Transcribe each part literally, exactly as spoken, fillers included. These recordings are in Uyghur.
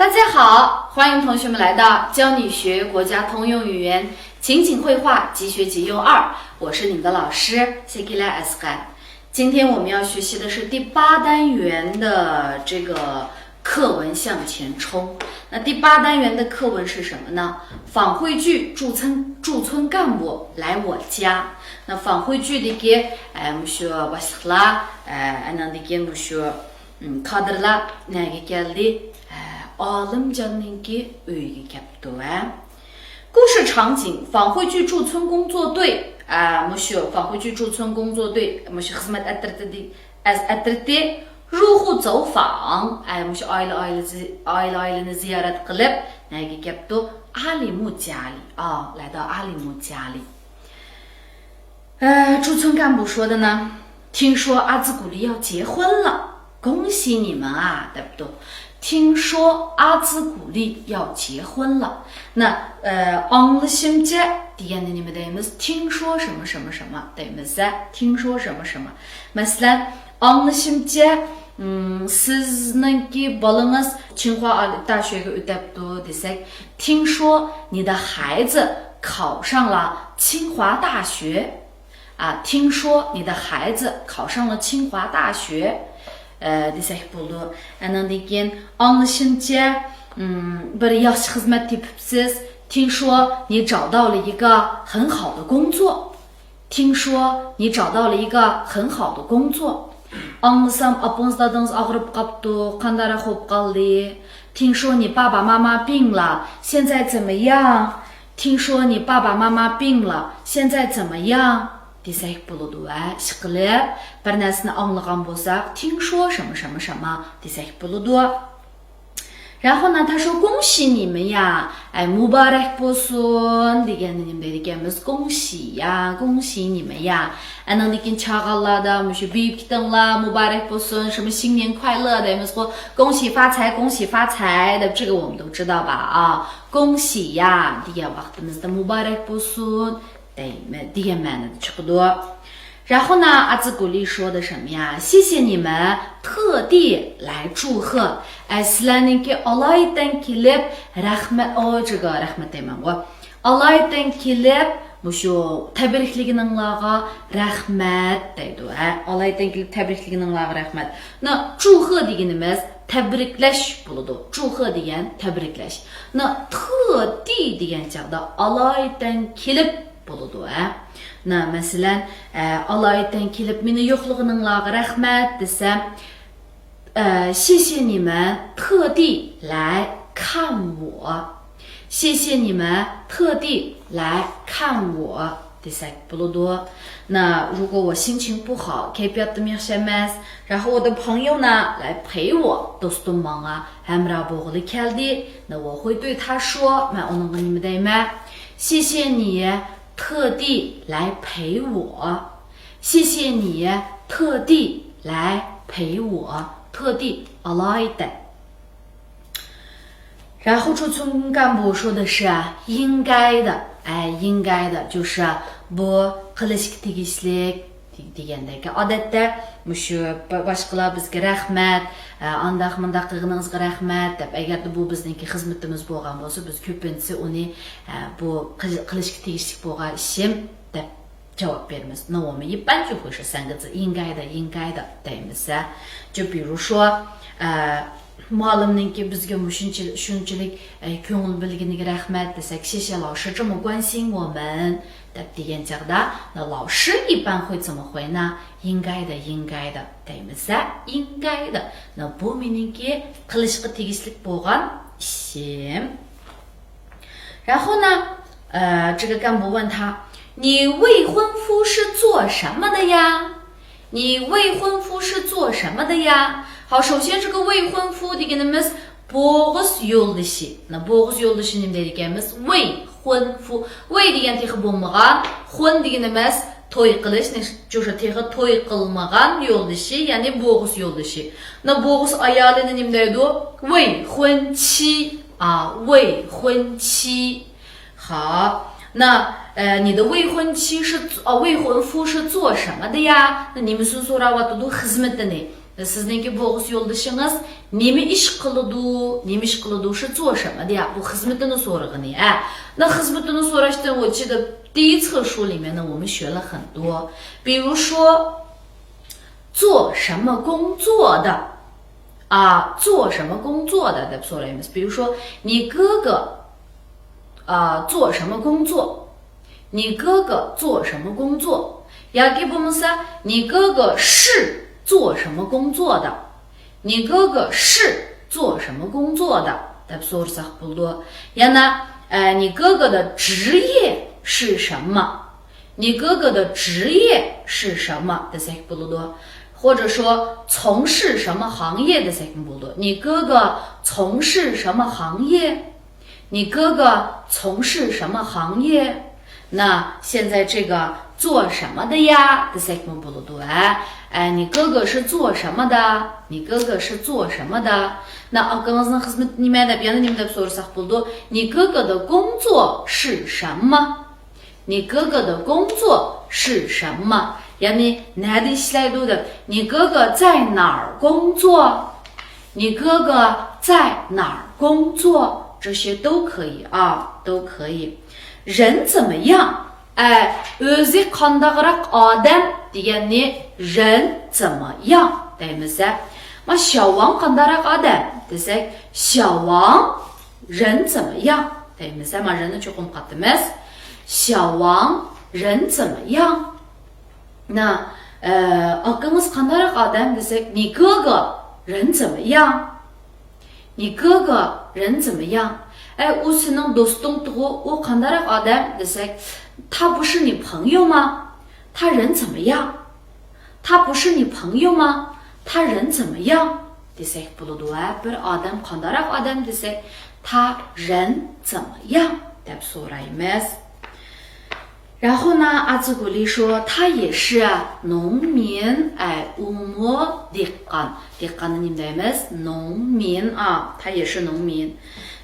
大家好，欢迎同学们来到教你学国家通用语言情景会话即学即用二，我是你们的老师谢吉拉 Asqar。今天我们要学习的是第八单元的这个课文向前冲。那第八单元的课文是什么呢？访会句驻村驻村干部来我家。那访会句的给，哎，我们说我是啦，哎，那的给我们说，嗯，卡德拉那个给的，哎，阿lâm讲那个有一个给多啊。故事场景：访会句驻村工作队。 ئە، مۇشۇ 访会句驻村工作队، مۇشۇ خىزمەت ئەترىتى، ئەترىتى 入户走访. ئە، مۇشۇ ئائىلە، ئائىلە، ئائىلە، ئائىلىنى زىيارەت قىلىپ، نەگە كەپتۇ؟ 阿里木家里. ئا، 来到阿里木家里. ئە، 驻村干部说的呢，听说阿兹古丽要结婚了，恭喜你们啊，对不对？听说阿兹古丽要结婚了。那，呃， ئاڭلىشىمچە دېگەندە نېمە دەيمىز؟ 听说什么什么什么 دەيمىز. 听说什么什么. مەسىلەن، ئاڭلىشىمچە، ئىم، سىزنىڭكى بالىڭىز چىڭخۇا ئالىي داشۆگە ئۆتەپتۇ دېسەك، 听说你的孩子考上了清华大学. 啊， 听说你的孩子考上了清华大学. ئە، دېسەك بولىدۇ. ئاندىن كېيىن، ئاڭلىشىمچە، ئىم، بىر ياخشى خىزمەت تېپىپسىز. 听说你找到了一个很好的工作. 听说你找到了一个很好的工作. ئاڭلىسام، ئاپىڭىز دادىڭىز ئاغرىپ قاپتۇ، قانداقراق بولۇپ قالدى. 听说你爸爸妈妈病了，现在怎么样؟ 听说你爸爸妈妈病了，现在怎么样？ دېسەك بولىدۇ. ۋە ئىشقىلىپ، بىر نەرسىنى ئاڭلىغان بولساق، 听说什么什么什么 دېسەك بولىدۇ. 然后呢，他说恭喜你们呀，ئەي، مۇبارەك بولسۇن دېگەننى نېمە دەيدىكەنمىز؟ 恭喜呀، 恭喜你们呀. ئاندىن كېيىن چاغانلاردا مۇشۇ بېيىپ كېتىڭلار، مۇبارەك بولسۇن، 什么新年快乐 دەيمىزغۇ، 恭喜发财، 恭喜发财 دەپ چىقىۋامدۇ، چىدابا. 恭喜呀 دېگەن ۋاقتىمىزدا مۇبارەك بولسۇن دەيمە-، دېگەن مەنىدە چىقىدۇ. 然后呢，阿兹古丽说的什么呀？谢谢你们特地来祝贺. ئە، سىلەرنىڭكى ئالايىتەن كېلىپ رەھمەت، ئاچىغا رەھمەت دەيمەنغۇ. ئالايىتەن كېلىپ مۇشۇ تەبرىكلىگىنىڭلارغا رەھمەت دەيدۇ. ھە، ئالايىتەن كېلىپ تەبرىكلىگىنىڭلارغا رەھمەت. 那祝贺 دېگىنىمىز تەبرىكلەش بولىدۇ. 祝贺 دېگەن تەبرىكلەش. 那特地 دېگەن چاغدا ئالايىتەن كېلىپ بولىدۇ. ھە، 那 مەسىلەن، ئە، ئالايىتەن كېلىپ مېنى يوقلىغىنىڭلارغا رەھمەت دېسەم، 呃，谢谢你们特地来看我。谢谢你们特地来看我 دېسەك بولىدۇ. 那如果我心情不好، كەيپىياتىم ياخشى ئەمەس، 然后我的朋友呢来陪我، دوستۇم ماڭا ھەمراھ بولغىلى كەلدى. 那我会对他说، مەن ئۇنىڭغا نېمە دەيمەن؟ 谢谢你特地来陪我。 谢谢你特地来陪我，特地 ئالايىتەن. 然后 驻村干部说的是应该的, ئە، 应该的 就是 بۇ قىلىشقا تېگىشلىك دېگەندەك. ئادەتتە مۇشۇ با-، باشقىلار بىزگە رەھمەت، ئە، ئانداق مۇنداق قىلغىنىڭىزغا رەھمەت دەپ، ئەگەردە بۇ بىزنىڭكى خىزمىتىمىز بولغان بولسا، بىز كۆپىنچىسى ئۇنى، ئە، بۇ قىل-، قىلىشقا تېگىشلىك بولغان ئىشىم دەپ جاۋاب بېرىمىز. 那我们一般就会说三个字，应该的，应该的 دەيمىز. 就比如说، ئە، مۇئەللىمنىڭكى بىزگە مۇشۇنچە-، شۇنچىلىك، ئە، كۆڭۈل بۆلگىنىگە رەھمەت دېسەك، 谢谢老师这么关心我们 دەپ دېگەن چاغدا، 那老师一般会怎么回呢؟ 应该的，应该的 دەيمىز. 应该的. 那 بۇ مېنىڭكى قىلىشقا تېگىشلىك بولغان ئىشىم. 然后呢，呃，这个干部问他，你未婚夫是做什么的呀？你未婚夫是做什么的呀？好，首先这个未婚夫 دېگىنىمىز بوغۇز يولدىشى. 那 بوغۇز يولدىشى نېمە دەيدىكەنمىز؟ 未婚夫. 未 دېگەن تېخى بولمىغان، 婚 دېگىنىمىز توي قىلىش، 就是 تېخى توي قىلمىغان يولدىشى، يەنى بوغۇز يولدىشى. 那 بوغۇز ئايالىنى نېمە دەيدۇ؟ 未婚妻. 啊，未婚妻. 好，那，呃，你的未婚妻是做-، 哦，未婚夫是做什么的呀？ 那 نېمىسىنى سوراۋاتىدۇ؟ خىزمىتىنى. سىزنىڭكى بوغۇس يولدىشىڭىز نېمە ئىش قىلىدۇ، نېمە ئىش قىلىدۇ، شۇ 做什么的呀، بۇ خىزمىتىنى سورىغىنى، ھە. 那 خىزمىتىنى سوراشتىن ئۇچىدىپ 第一次说里面呢，我们学了很多。比如说，做什么工作的？啊，做什么工作的 دەپ سورايمىز. 比如说，你哥哥，啊，做什么工作？你哥哥做什么工作？ ياكى بولمىسا، 你哥哥是做什么工作的？ 你哥哥是做什么工作的 دەپ سورىساق بولىدۇ. يەنە، ئە، 你哥哥的职业是什么؟ 你哥哥的职业是什么 دېسەك بولىدۇ. 或者说从事什么行业 دېسەكمۇ بولىدۇ. 你哥哥从事什么行业？ 你哥哥从事什么行业？ 那现在这个做什么的呀 دېسەكمۇ بولىدۇ، ھە. ئە، 你哥哥是做什么的？ 你哥哥是做什么的？ 那 ئاكىڭىزنىڭ خىزمىتى نېمە دەپ، يەنە نېمە دەپ سورىساق بولىدۇ؟ 你哥哥的工作是什么？ 你哥哥的工作是什么？ يەنى نەدە ئىشلەيدۇ دەپ، 你哥哥在哪儿工作؟ 你哥哥在哪儿工作？ 这些都可以啊，都可以。 人怎么样？ ئە، ئۆزى قانداقراق ئادەم دېگەننى 人怎么样 دەيمىز، ھە. ما 小王 قانداقراق ئادەم دېسەك، 小王人怎么样 دەيمىز، ھە. ما 人نى چوقۇم قاتىمىز. 小王人怎么样؟ نا، ئە، ئاكىڭىز قانداقراق ئادەم دېسەك، 你哥哥人怎么样؟ 你哥哥人怎么样？ ئەي، ئۇ سېنىڭ دوستۇڭ تۇغۇ، ئۇ قانداقراق ئادەم دېسەك، 他不是你朋友吗؟ 他人怎么样؟ 他不是你朋友吗？ 他人怎么样 دېسەك بولىدۇ، ھە. بىر ئادەم قانداقراق ئادەم دېسەك، 他人怎么样 دەپ سورايمىز. 然后呢，阿祖古丽说，他也是农民，ئەي، ئۇمۇ دېھقان. دېھقاننى نېمە دەيمىز؟ 农民 ئا، 他也是农民.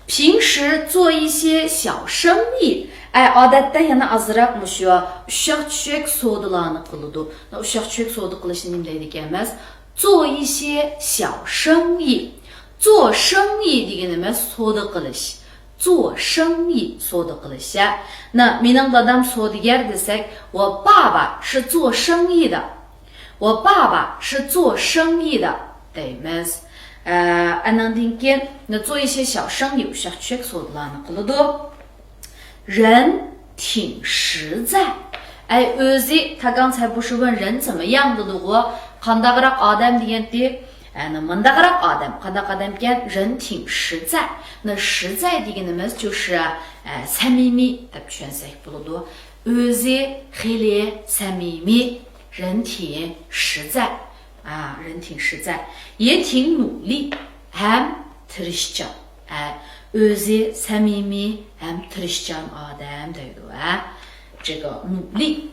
平时做一些小生意. ئەي، ئادەتتە يەنە ئازراق مۇشۇ ئۇششاق چۈششەك سودىلارنى قىلىدۇ. ئۇششاق چۈششەك سودا قىلىشنى نېمە دەيدىكەنمىز؟ 做一些小生意. 做生意 دېگىنىمىز سودا قىلىش. 做生意 سودا قىلىش، ھە. 那 مېنىڭ دادام سودىگەر دېسەك، 我爸爸是做生意的. 我爸爸是做生意的 دەيمىز. ئە، ئانىڭدىن كېيىن، 那 做一些小生意 ئۇششاق چۈششەك سودىلارنى قىلىدۇ. 人挺实在. ئەي، ئۆزى 他刚才不是问人怎么样 دېدىغۇ، قانداقراق ئادەم دېگەنتى، ئەنە مۇنداقراق ئادەم، قانداق ئادەمكەن؟ 人挺实在. 那 实在 دېگىنىمىز 就是، ئە، سەمىمىي دەپ چۈشەنسەك بولىدۇ. ئۆزى خېلى سەمىمىي، 人挺实在. 啊，人挺实在. 也挺努力 ھەم تىرىشچان. ئە، ئۆزى سەمىمىي ھەم تىرىشچان ئادەم دەيدۇ، ھە. 这个努力.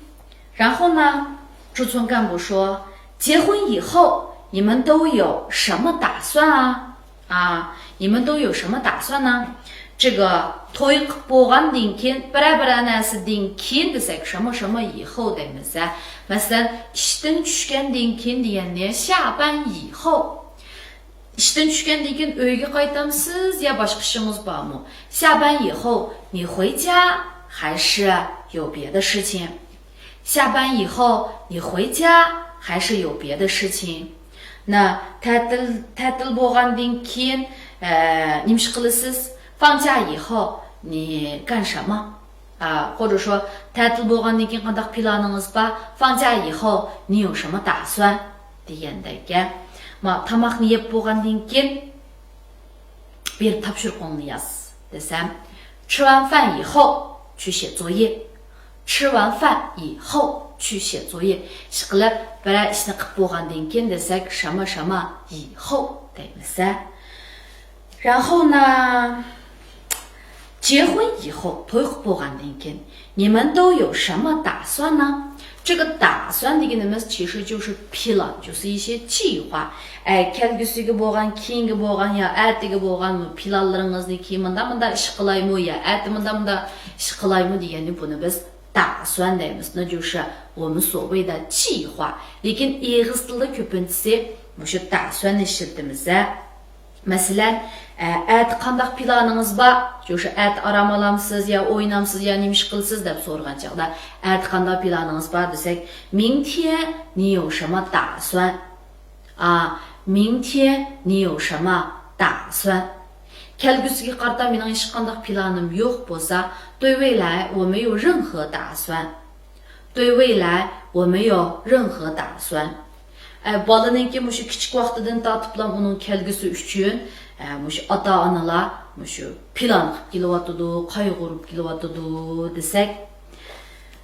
然后呢， 朱村干部说，结婚以后你们都有什么打算啊？啊，你们都有什么打算呢？ 这个 توي قىلىپ بولغاندىن كېيىن، بىرەر بىرەر نەرسىدىن كېيىن دېسەك، 什么什么以后 دەيمىز، ھە. مەسىلەن، ئىشتىن چۈشكەندىن كېيىن دېگەننى 下班以后. ئىشتىن چۈشكەندىن كېيىن ئۆيگە قايتامسىز يا باشقا ئىشىڭىز بارمۇ؟ 下班以后你回家还是有别的事情？ 下班以后你回家还是有别的事情？نا، تەتىل، تەتىل بولغاندىن كېيىن، ئە، نېمە ئىش قىلىسىز؟ 放假以后你干什么？ ئا، 或者说 تەتىل بولغاندىن كېيىن قانداق پىلانىڭىز بار؟ 放假以后你有什么打算 دېگەندەك، ھە. ما، تاماقنى يەپ بولغاندىن كېيىن بېرىپ تاپشۇرۇقۇڭنى ياز دېسەم، 吃完饭以后去写作业. 吃完饭以后去写作业. ئىشقىلىپ، بىرەر ئىشنى قىلىپ بولغاندىن كېيىن دېسەك، 什么什么以后 دەيمىز، ھە. 然后呢， 结婚以后 توي قىلىپ بولغاندىن كېيىن 你们都有什么打算呢？ 这个打算 دېگىنىمىز 其实就是 پىلان، 就是一些计划. ئە، كەلگۈسىگە بولغان، كېيىنگە بولغان يا ئەتىگە بولغان پىلانلىرىڭىزنى، كېيىن مۇنداق مۇنداق ئىش قىلايمۇ يا ئەتە مۇنداق مۇنداق ئىش قىلايمۇ دېگەننى، بۇنى بىز 打算 دەيمىز. 那就是我们所谓的计划. لېكىن ئېغىز تىلىدا كۆپىنچىسى مۇشۇ دەسۈەننى ئىشلىتىمىز. مەسىلەن، ئە، ئەتە قانداق پىلانىڭىز بار؟ شۇ، شۇ ئەتە ئارام ئالامسىز يا ئوينامسىز يا نېمە ئىش قىلىسىز دەپ سورىغان چاغدا، ئەتە قانداق پىلانىڭىز بار دېسەك، 明天你有什么打算؟ ئا، 明天你有什么打算؟ كەلگۈسىگە قارىتا مېنىڭ ھېچقانداق پىلانىم يوق بولسا، 对未来我没有任何打算。 对未来我没有任何打算。 ئە، بالىنىڭكى مۇشۇ كىچىك ۋاقتىدىن تارتىپلا ئۇنىڭ كەلگۈسى ئۈچۈن، ئە، مۇشۇ ئاتا-ئانىلار مۇشۇ پىلان قىلىپ كېلىۋاتىدۇ، قايغۇرۇپ كېلىۋاتىدۇ دېسەك،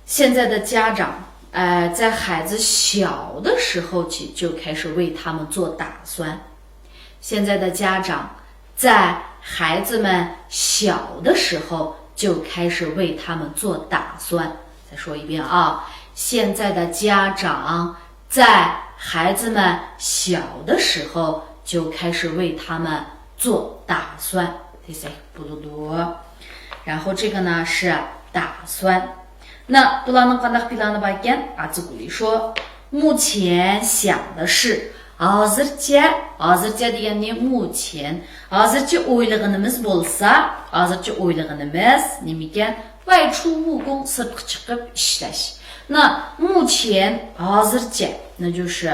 现在的家长，呃，在孩子小的时候起就开始为他们做打算。 现在的家长在孩子们小的时候就开始为他们做打算。再说一遍啊，现在的家长在孩子们小的时候就开始为他们做打算。 然后这个呢是打算。 نا، بۇلارنىڭ قانداق پىلانى باركەن؟ ئاچىقلىشۇ. 目前想的是، ھازىرچە، ھازىرچە دېگەننى 目前. ھازىرچە ئويلىغىنىمىز بولسا، ھازىرچە ئويلىغىنىمىز نېمىكەن؟ 外出务工، سىرتقا چىقىپ ئىشلەش. 那目前، ھازىرچە، 那就是،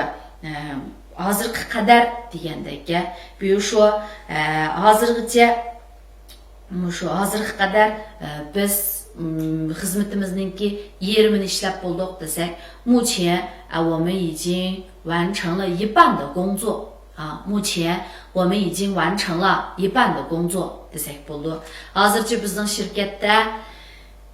ئە، ھازىرغا قەدەر دېگەندەك. 比如说، ئە، ھازىرغىچە مۇشۇ ھازىرغا قەدەر، ئە، بىز، ئىم، خىزمىتىمىزنىڭكى يېرىمىنى ئىشلەپ بولدۇق دېسەك، 目前，啊，我们已经完成了一半的工作。 啊， 目前我们已经完成了一半的工作 دېسەك بولىدۇ. ھازىرچە بىزنىڭ شىركەتتە،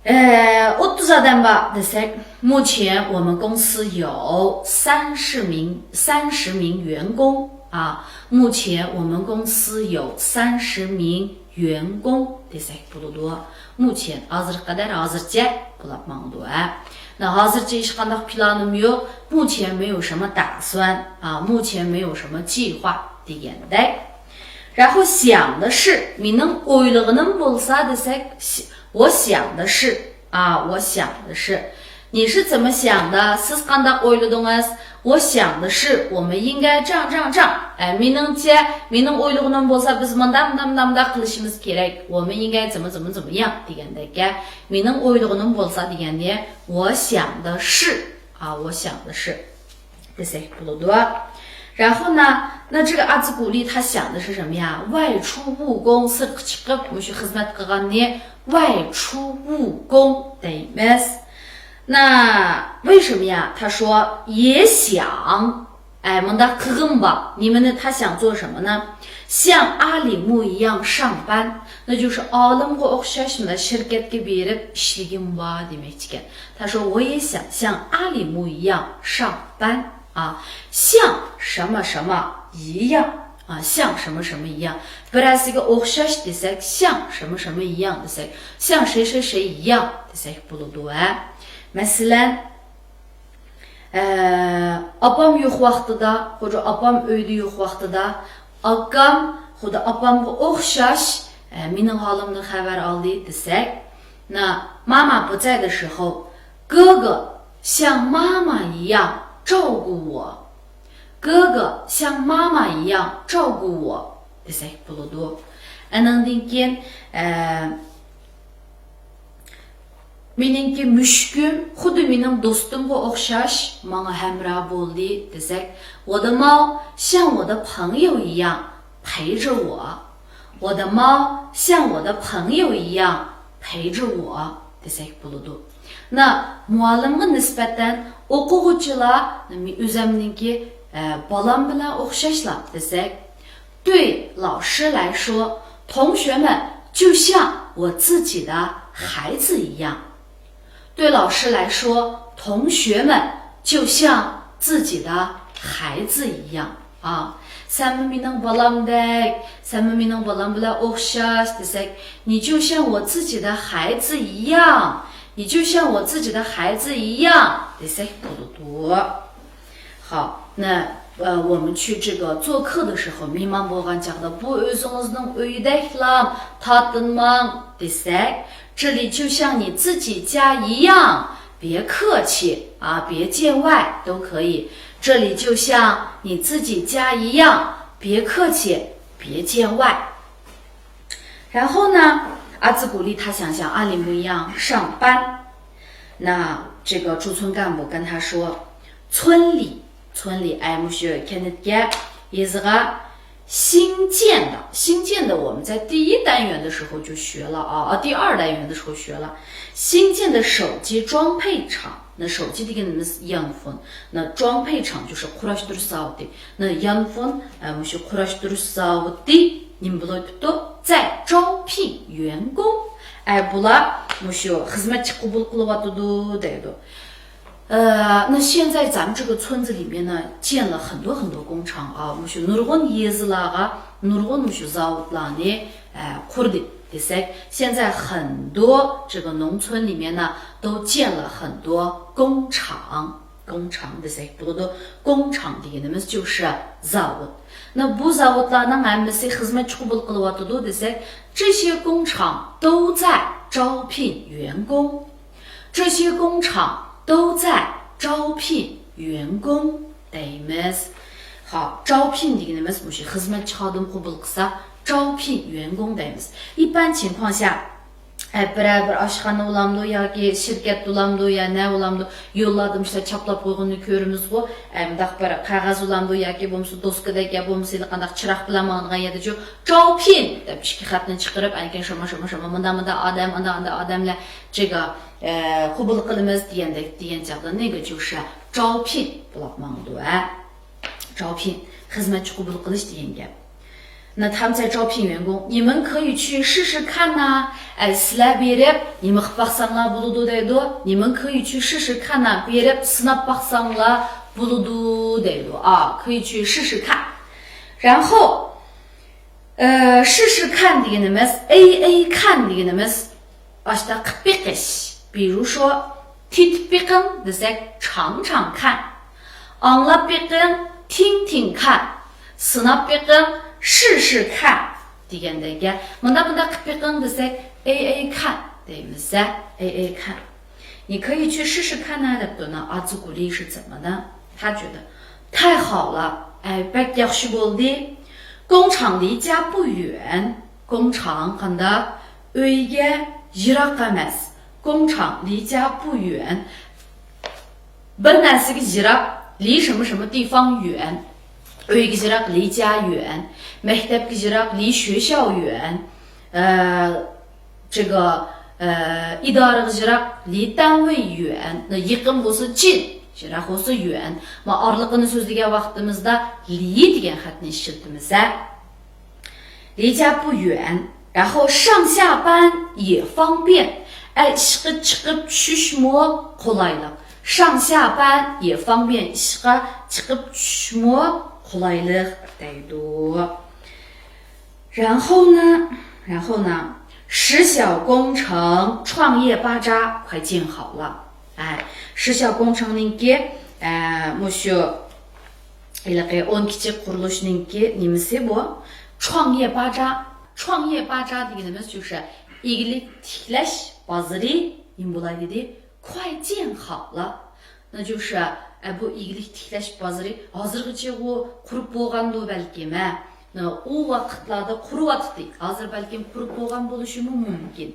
ئە، ئوتتۇز ئادەم بار دېسەك، 目前我们公司有三十名، 三十名员工。 啊， 目前我们公司有三十名员工 دېسەك بولىدۇ. 目前، ھازىرغا قەدەر، ھازىرچە بولۇپ ماڭىدۇ، ھە. 那 ھازىرچە ھېچقانداق پىلانىم يوق. 目前没有什么打算. 啊， 目前没有什么计划 دېگەندەك. 然后想的是، مېنىڭ ئويلىغىنىم بولسا دېسەك، 我想的是. 啊，我想的是。你是怎么想的？ سىز قانداق ئويلىدىڭىز؟ 我想的是，我们应该这样这样这样。 ئە، مېنىڭچە، مېنىڭ ئويلىغىنىم بولسا، بىز مۇنداق، مۇنداق، مۇنداق، مۇنداق قىلىشىمىز كېرەك. 我们应该怎么怎么怎么样 دېگەندەك. مېنىڭ ئويلىغىنىم بولسا دېگەننى 我想的是. 啊，我想的是 دېسەك بولىدۇ. 然后呢，那这个阿兹古丽他想的是什么呀？ 外出务工، سىرتقا چىقىپ مۇشۇ خىزمەت قىلغاننى 外出务工 دەيمىز. 那为什么呀？ 他说也想. ئە، مۇنداق قىلغۇم بار. نېمىنى، 他想做什么呢؟ 像阿里木一样上班. 那就是 ئالىمغا ئوخشاش مۇنداق شىركەتكە بېرىپ ئىشلىگۈم بار دېمەكچىكەن. 他说我也想像阿里木一样上班. 啊，像什么什么一样. 啊，像什么什么一样. بىرەرسىگە ئوخشاش دېسەك، 像什么什么一样 دېسەك، 像谁谁谁一样 دېسەك بولىدۇ، ھە. مەسىلەن، ئە، ئاپام يوق ۋاقتىدا، خۇددى ئاپام ئۆيدە يوق ۋاقتىدا، ئاكام خۇددى ئاپامغا ئوخشاش، ئە، مېنىڭ ھالىمدىن خەۋەر ئالدى دېسەك، 那妈妈不在的时候，哥哥像妈妈一样照顾我。 哥哥像妈妈一样照顾我 دېسەك بولىدۇ. ئانىڭدىن كېيىن، ئە، مېنىڭكى مۈشۈكۈم خۇددى مېنىڭ دوستۇمغا ئوخشاش ماڭا ھەمراھ بولدى دېسەك، 我的猫像我的朋友一样陪着我。 我的猫像我的朋友一样陪着我 دېسەك بولىدۇ. 那 مۇئەللىمگە نىسبەتەن ئوقۇغۇچىلار ئۆزۈمنىڭكى، ئە، بالام بىلەن ئوخشاشلا دېسەك، 对老师来说，同学们就像我自己的孩子一样。 对老师来说，同学们就像自己的孩子一样啊。 سەنمۇ مېنىڭ بالامدەك، سەنمۇ مېنىڭ بالام بىلەن ئوخشاش دېسەك، 你就像我自己的孩子一样，你就像我自己的孩子一样 دېسەك بولىدۇ. 好，那，呃，我们去这个做客的时候، مېھمان بولغان چاغدا، بۇ ئۆزىڭىزنىڭ ئۆيىدەكلا، تارتىنماڭ دېسەك، 这里就像你自己家一样，别客气啊，别见外，都可以。这里就像你自己家一样，别客气，别见外。然后呢，阿兹古丽他想像阿里木一样上班。那这个驻村干部跟他说，村里，村里，哎，木须肯尼耶伊斯嘎新建的，新建的，我们在第一单元的时候就学了啊，啊，第二单元的时候学了，新建的手机装配厂。那手机的给你们用 phone，那装配厂就是 قۇراشتۇرۇش زاۋۇتى. 那用 phone، 呃， مۇشۇ قۇراشتۇرۇش زاۋۇتى نېمە بولۇۋاتىدۇ؟ 在招聘员工. ئە، بۇلار مۇشۇ خىزمەتچى قوبۇل قىلىۋاتىدۇ دەيدۇ. 呃，那现在咱们这个村子里面呢，建了很多很多工厂啊， مۇشۇ نۇرغۇن يېزىلارغا نۇرغۇن مۇشۇ زاۋۇتلارنى، ئە، قۇردى دېسەك، 现在很多这个农村里面呢，都建了很多工厂. 工厂 دېسەك بولىدۇ. 工厂 دېگىنىمىز 就是 زاۋۇت. 那 بۇ زاۋۇتلارنىڭ ھەممىسى خىزمەتچى قوبۇل قىلىۋاتىدۇ دېسەك، 这些工厂都在招聘员工. 这些工厂都在招聘员工 دەيمىز. ھا، 招聘 دېگىنىمىز مۇشۇ خىزمەتچى خادىم قوبۇل قىلسا، 招聘员工 دەيمىز. 一般情况下، ئە، بىرەر بىر ئاشخانا بولامدۇ ياكى شىركەت بولامدۇ يا نە بولامدۇ، يوللاردا مۇشۇنداق چاپلاپ قويغىنىنى كۆرىمىزغۇ. ئە، مۇنداق بىر قەغەز بولامدۇ ياكى بولمىسا دوسكىدەك يا بولمىسا ھېلىقانداق چىراغ بىلەن ماڭىدىغان يەردە شۇ 招聘 دەپ ئىككى خەتنى چىقىرىپ، ئەنكەن شۇما، شۇما، شۇما، مۇنداق، مۇنداق ئادەم، ئانداق، ئانداق ئادەملەر جىگا، ئە، قوبۇل قىلىمىز دېگەندەك، دېگەن چاغدا نېگە جۇشا 招聘 بولۇپ ماڭىدۇ، ھە؟ 招聘، خىزمەتچى قوبۇل قىلىش دېگەن گەپ. 那他们在招聘员工，你们可以去试试看呐. ئەي، سىلەر بېرىپ نېمە قىلىپ باقساڭلار بولىدۇ دەيدۇ. 你们可以去试试看呐، بېرىپ سىناپ باقساڭلار بولىدۇ دەيدۇ. 啊，可以去试试看。然后，呃，试试看 دېگىنىمىز، 试试看 دېگىنىمىز، ئاشتا قىلىپ بېقىش. 比如说، تېتىپ بېقىڭ دېسەك، 尝尝看. ئاڭلاپ بېقىڭ، 听听看. سىناپ بېقىڭ، 试试看 دېگەندەك گەپ. مۇنداق، مۇنداق قىلىپ بېقىڭ دېسەك، 试试看 دەيمىز-ە، 试试看. 你可以去试试看呐 دەپتۇ. 那阿兹古丽是怎么呢？他觉得太好了，ئەي، بەك ياخشى بولدى. 工厂离家不远. 工厂 قانداق؟ ئۆيگە يىراق ئەمەس. 工厂离家不远. بىر نەرسىگە يىراق، 离什么什么地方远. ئۆيگە يىراق، 离家远. مەكتەپكە يىراق، 离学校远. ئە، 这个، ئە، ئىدارىگە يىراق، 离单位远. 那 يېقىن بولسا 近، يىراق بولسا 远. ما ئارىلىقىنى سۆزلىگەن ۋاقتىمىزدا 离 دېگەن خەتنى ئىشلىتىمىز-ھە. 离家不远，然后上下班也方便. ئە، ئىشقا چىقىپ چۈشۈشمۇ قولايلىق. 上下班也方便، ئىشقا چىقىپ چۈشۈشمۇ قولايلىق دەيدۇ. 然后呢，然后呢，石小工程创业巴扎快建好了。ئە، 石小工程 نىڭكى، ئە، مۇشۇ ھېلىقى ئون كىچىك قۇرۇلۇشنىڭكى نېمىسى بۇ؟ 创业巴扎. 创业巴扎 دېگىنىمىز شۇ، شۇ ئىگىلىك تىكلەش بازىرى نېمە بولاي دېدى؟ 快建好了. 那就是، ئە، بۇ ئىگىلىك تىكلەش بازىرى ھازىرغىچە ئۇ قۇرۇپ بولغاندۇ بەلكىم، ھە؟ ئۇ ۋاقىتلاردا قۇرۇۋاتىتتى. ھازىر بەلكىم قۇرۇپ بولغان بولۇشىمۇ مۇمكىن.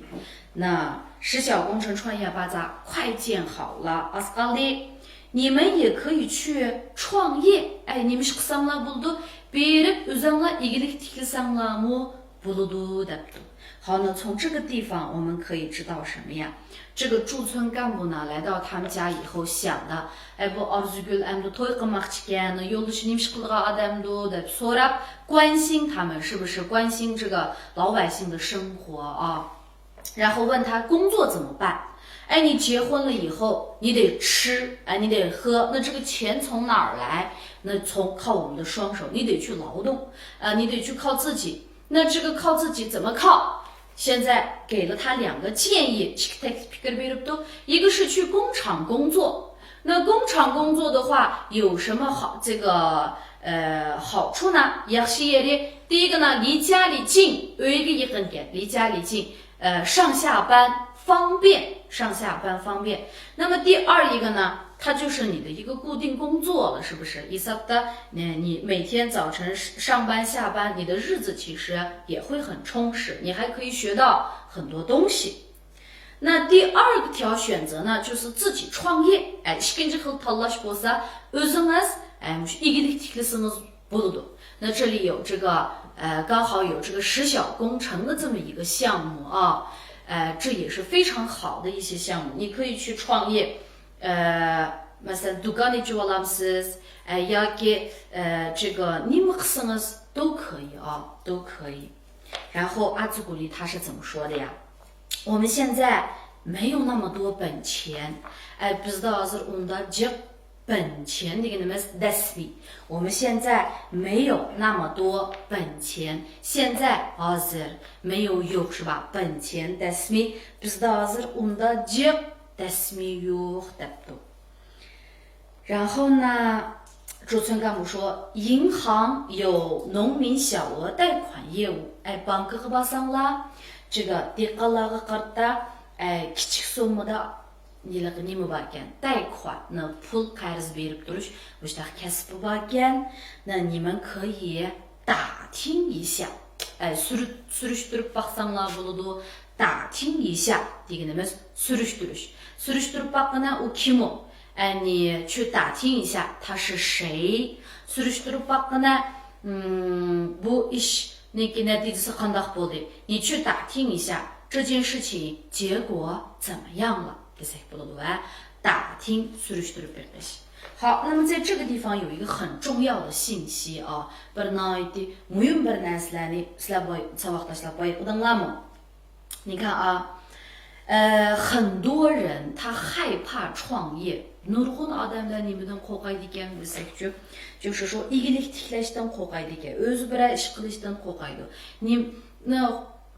那石小工程创业巴扎快建好了. ئاز قالدى. 你们也可以去创业. ئەي، نېمە ئىش قىلساڭلار بولىدۇ. بېرىپ ئۆزۈڭلار ئىگىلىك تىكلىسەڭلارمۇ بولىدۇ دەپتۇ. 好，那从这个地方我们可以知道什么呀？这个驻村干部呢，来到他们家以后想的，ئەي، بۇ ئارزۇگۈل ئەمدى توي قىلماقچىكەن، يولدىشى نېمە ئىش قىلىدىغان ئادەمدۇ دەپ سوراپ، 关心他们是不是، 关心这个老百姓的生活啊。 然后问他工作怎么办？哎，你结婚了以后，你得吃，哎，你得喝，那这个钱从哪儿来？那从，靠我们的双手，你得去劳动，呃，你得去靠自己。那这个靠自己怎么靠？现在给了他两个建议， 一个是去工厂工作，那工厂工作的话有什么好，这个，呃，好处呢？ 第一个呢，离家里近， ئۆيگە يېقىنكەن، 离家里近. 呃，上下班方便，上下班方便。那么第二一个呢，它就是你的一个固定工作了，是不是？이 삽다, 你每天早晨上班下班，你的日子其实也会很充实，你还可以学到很多东西。那第二条选择呢，就是自己创业。哎，이ܟ ܟ ܬ ܠ ܒܘ ܣ ܐ ܘܙ ܢ ܣ ܐ ܡ ܫ ܝ ܓ ܠ ܟ ܬ ܟ ܠ ܣ ܢ ܣ ܒܘ ܠ ܕܘ. 那这里有这个呃刚好有这个实小工程的这么一个项目啊，呃这也是非常好的一些项目，你可以去创业。呃，مثلا دۇكان ئېچىۋالامسىز، ئە ياكى ئە这个نېمە قىلسىڭىز 都可以啊，都可以。然后阿祖古丽他是怎么说的呀？我们现在没有那么多本钱，哎， بىزدە ھازىر ئۇنداق جىق 本钱 دېگىنىمىز دەسمى. 我们现在没有那么多本钱，现在ھازىر 没有 يوق 是吧؟ 本钱 دەسمى. بىزدە ھازىر ئۇنداق جىق دەسمى يوق دەپتۇ. 然后呢， ژۇ ستۇن ك ا م ۇ ش ۇ، 银行有农民小额贷款业务. ئەي بانكىغا بارساڭلار، 这个 دېھقانلارغا قارىتا ئەي كىچىك سوممىدا ھېلىقى نېمە باركەن، 贷款، پۇل قەرز بېرىپ تۇرۇش مۇشۇنداق كەسپى باركەن. 那你们可以打听一下. ئەي سۈرۈشتۈرۈپ باقساڭلار بولىدۇ. 打听一下 دېگىنىمىز سۈرۈشتۈرۈش. سۈرۈشتۈرۈپ باققىنا ئۇ كىم ئۇ؟ ئەي 你去打听一下他是谁. سۈرۈشتۈرۈپ باققىنا بۇ ئىشنىڭكى نەتىجىسى قانداق بولدى؟ 你去打听一下这件事情结果怎么样了 دېسەك بولىدۇ. ۋە 打听 سۈرۈشتۈرۈپ بېقىش. 好，那么在这个地方有一个很重要的信息啊， بىر ناھايىتى مۇھىم بىر نەرسىلەرنى سىلەر ساۋاقداشلار بايقىدىڭلارمۇ؟ 你看啊，呃，很多人他害怕创业. نۇرغۇن ئادەملەر نېمىدىن قورقايدىكەن دېسەكچۇ؟ 就是说 ئىگىلىك تىكلەشتىن قورقايدىكەن، ئۆزى بىرەر ئىش قىلىشتىن قورقايدۇ. نېمە،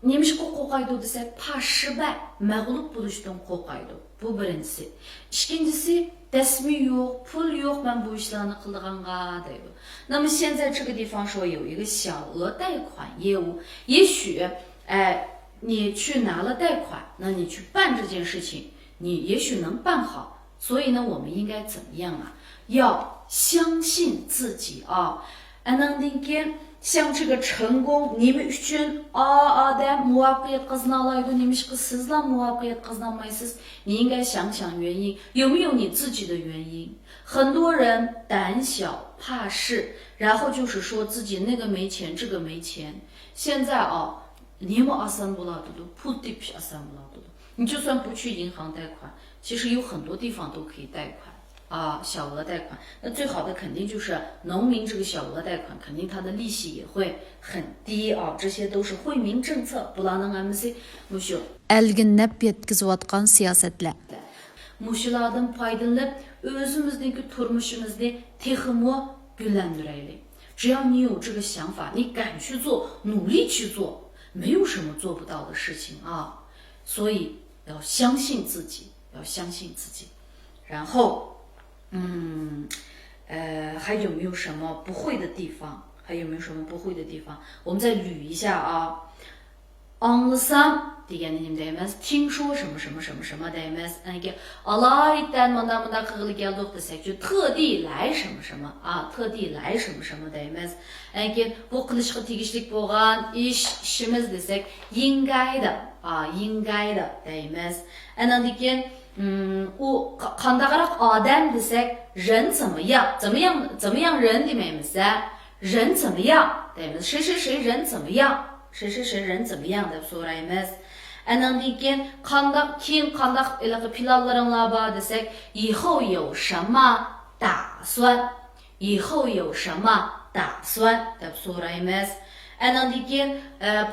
نېمىشقا قورقايدۇ دېسەك، 怕失败، مەغلۇپ بولۇشتىن قورقايدۇ. بۇ بىرىنچىسى. ئىككىنچىسى، دەسمى يوق، پۇل يوق، مەن بۇ ئىشلارنى قىلىدىغانغا دەيدۇ. 那么现在这个地方说有一个小额贷款业务，也许 ئە، 你去拿了贷款，那你去办这件事情，你也许能办好。所以呢，我们应该怎么样啊？要相信自己啊。ئەنەڭدىن كېيىن 像这个成功 نېمە ئۈچۈن ئا ئادەم مۇۋەپپەقىيەت قازىنالايدۇ، نېمىشقا سىزلا مۇۋەپپەقىيەت قازىنالمايسىز؟ 你应该想想原因，有没有你自己的原因？很多人胆小怕事，然后就是说自己那个没钱，这个没钱。现在啊， نېمە ئاسان بولاتىدۇ؟ پۇل تېپىش ئاسان بولاتىدۇ. 你就算不去银行贷款，其实有很多地方都可以贷款啊，小额贷款。那最好的肯定就是农民这个小额贷款，肯定它的利息也会很低啊。这些都是惠民政策， بۇلارنىڭ ھەممىسى مۇشۇ. ئەلگە نەپ يەتكۈزۈۋاتقان سىياسەتلەر. مۇشۇلاردىن پايدىلىنىپ، ئۆزىمىزنىڭكى تۇرمۇشىمىزنى تېخىمۇ گۈللەندۈرەيلى. 只要你有这个想法，你敢去做，努力去做，没有什么做不到的事情啊。所以要相信自己，要相信自己。然后，嗯，呃，还有没有什么不会的地方？还有没有什么不会的地方？我们再捋一下啊。 ئاڭلىسام دېگەندە نېمە دەيمىز؟ 听说什么什么什么什么 دەيمىز. ئەنكى ئالايىتەن مۇنداق مۇنداق قىلغىلى كەلدۇق دېسەكچۇ، 特地来什么什么 ئا، 特地来什么什么 دەيمىز. ئەنكى بۇ قىلىشقا تېگىشلىك بولغان ئىش، ئىشىمىز دېسەك، 应该的 ئا، 应该的 دەيمىز. ئەنەڭدىن كېيىن ئۇ قانداقراق ئادەم دېسەك، 人怎么样، 怎么样، 怎么样人 دېمەيمىز ھە. 人怎么样 دەيمىز. 谁谁谁人怎么样، 谁谁谁人怎么样 دەپ سورايمىز. ئەنەڭدىن كېيىن قانداق، كېيىن قانداق ھېلىقى پىلانلىرىڭلار بار دېسەك، 以后有什么打算، 以后有什么打算 دەپ سورايمىز. ئەنەڭدىن كېيىن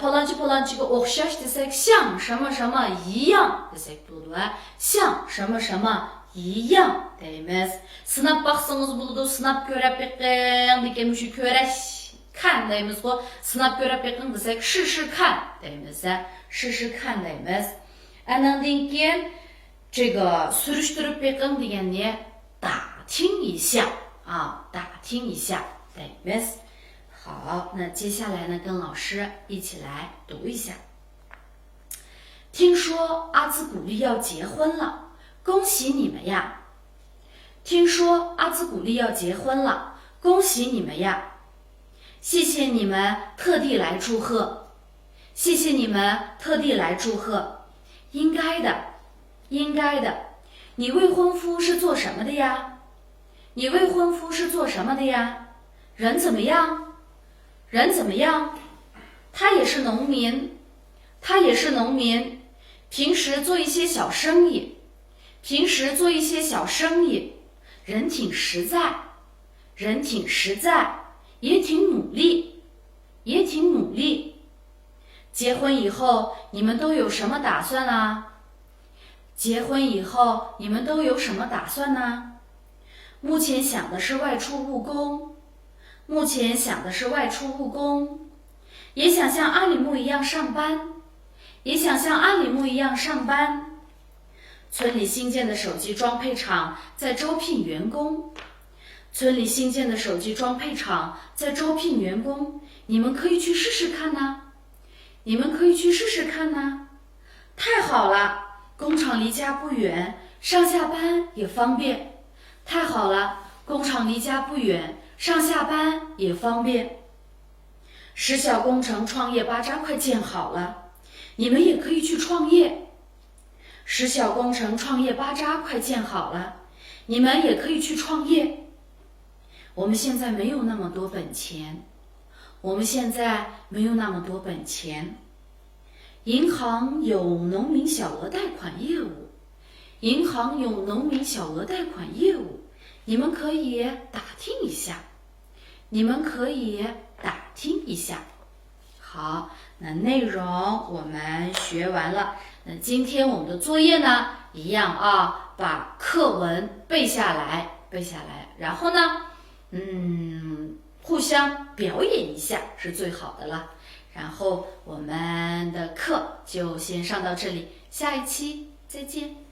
پالانچى پالانچىگە ئوخشاش دېسەك، 像什么什么一样 دېسەك بولىدۇ ھە. 像什么什么一样 دەيمىز. سىناپ باقسىڭىز بولىدۇ، سىناپ كۆرۈپ بېقىڭ دېگەن مۇشۇ كۆرۈش 看 دەيمىزغۇ، سىناپ كۆرۈپ بېقىڭ دېسەك، 试试看 دەيمىز ھە، 试试看 دەيمىز. ئەنەڭدىن كېيىن 这个 سۈرۈشتۈرۈپ بېقىڭ دېگەننى 打听一下 ئا، 打听一下 دەيمىز. 好，那接下来呢，跟老师一起来读一下。听说阿兹古丽要结婚了，恭喜你们呀！听说阿兹古丽要结婚了，恭喜你们呀！谢谢你们特地来祝贺，谢谢你们特地来祝贺。应该的，应该的。你未婚夫是做什么的呀？你未婚夫是做什么的呀？人怎么样？人怎么样？他也是农民，他也是农民，平时做一些小生意，平时做一些小生意，人挺实在，人挺实在，也挺努力，也挺努力。结婚以后，你们都有什么打算啊？结婚以后，你们都有什么打算呢？目前想的是外出务工，目前想的是外出务工，也想像阿里木一样上班，也想像阿里木一样上班。村里新建的手机装配厂在招聘员工，村里新建的手机装配厂在招聘员工，你们可以去试试看呢。你们可以去试试看呢。太好了，工厂离家不远，上下班也方便。太好了，工厂离家不远，上下班也方便。石小工程创业巴扎快建好了，你们也可以去创业。石小工程创业巴扎快建好了，你们也可以去创业。我们现在没有那么多本钱，我们现在没有那么多本钱。银行有农民小额贷款业务，银行有农民小额贷款业务，你们可以打听一下，你们可以打听一下。好，那内容我们学完了。那今天我们的作业呢，一样啊，把课文背下来，背下来。然后呢，嗯，互相表演一下是最好的了。然后我们的课就先上到这里，下一期再见。